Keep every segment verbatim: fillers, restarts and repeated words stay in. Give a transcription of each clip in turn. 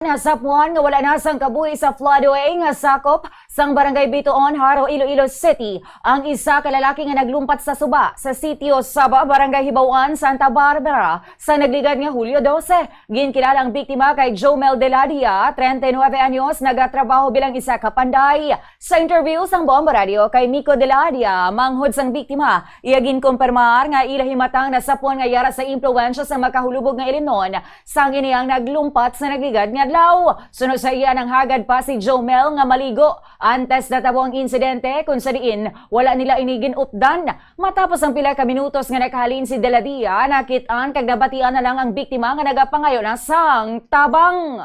Nasapuan nga wala na sang kabuhi sa floodway nga sakop sang Barangay Bitoon, Jaro, Iloilo City, ang isa ka lalaki nga naglumpat sa suba sa Sitio Saba, Barangay Hibaw-an, Santa Barbara, sa nagligad nga Hulyo dose. Ginkilala ang biktima kay Jomel Deladia, treinta y nueve anyos, nagatrabaho bilang isa ka panday. Sa interview sang Bombo Radio kay Miko Deladia, manghod sang biktima, iya ginkumpirmar nga ila himatang nasapuan nga yara sa impluwensya sang makahulubog nga ilimnon sang ini ang naglumpat sa nagligad nga adlaw. Suno sa iya, nanghagad pa si Jomel nga maligo antes natabo ang insidente, kung sa diin wala nila ini gin-updan. Matapos ang pila ka minutos nga nakahalin si Deladia, nakit-an kag nabatian na lang ang biktima nga nagapangayo na sang tabang.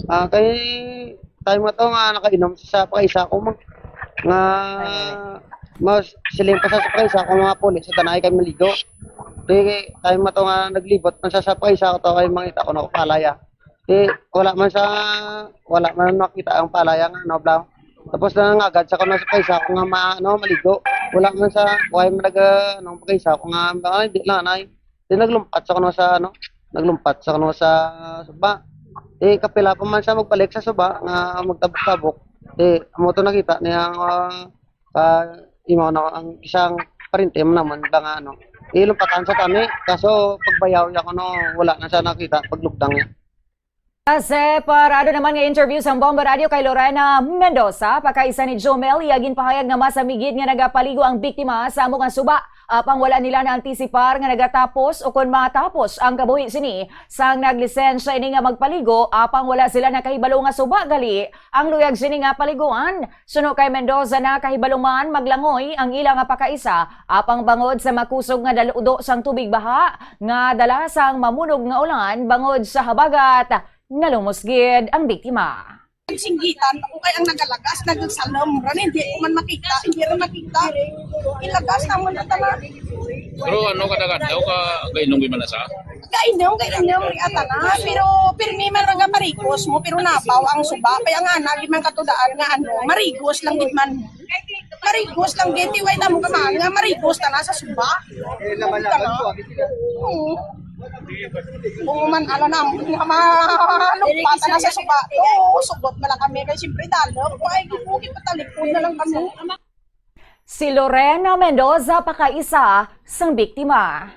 Ah, kay time nga to nga nakainom sa pakaisa ko, ma-, nga mas siling pa sa pakaisa ko, mga pulis sa tanay kay maligo. Di kay time nga to nga naglibot man sa, sa pakaisa ko to kay mangita ko na palaya. Di wala man sa, wala man makita ang palaya nga, no, bla. Tapos nangagad sa kuno sa pakaisa ko nga ma-, ano, maligo. Wala man sa, why man nag-, ano, pakaisa ko nga, ay, di lang, ay. Di naglumpat sa kuno sa, ano, naglumpat sa kuno sa suba. Di kapila pa man sa magbalik sa suba nga magtabok-tabok. Di amo to nakita niya nga, ah, imo na ang isang parente mo naman ba nga, ano, ilumpatan sa tani. Kaso pagbayaw niya kuno, wala na siya nakita paglugdang niya. Sa separado naman nga interview sang Bombo Radio kay Lorena Mendoza, pakaisa ni Jomel, iya ginpahayag nga mas amigid nga nagapaligo ang biktima sa amo nga suba, apang wala nila naantisipar nga nagatapos o kon matapos ang kabuhi sini sang naglisensya ini nga magpaligo, apang wala sila nakahibalo nga suba gali ang luyag sini nga paliguan. Suno kay Mendoza, nakahibalo man maglangoy ang ila nga pakaisa, apang bangod sa makusog nga daludo sang tubig baha nga dala sang mamunog nga ulan bangod sa habagat, nalumos gid ang biktima. Singgitan ako kay ang nagalagas, nagsalom. Ran, hindi ko man makita, hindi rin makita. Ilagas naman na tanan. Pero ano, kada adlaw ka gainom man na sa? Gainom, gainom, ri ata na. Pero pirmi man nga marigos mo, pero napaw ang suba. Kaya nga, nagi man katudaan nga ano, marigos lang gid man. Marigos lang gid, tiway na mo kaman nga marigos na nasa suba. Oo. Oo man, ala na, nga malupatan na sa suba. Oo, sugot na lang kami. Kaya siyempre, dalo. Ay, kukuki, patalikod na lang kami. Si Lorena Mendoza, pakaisa sang biktima.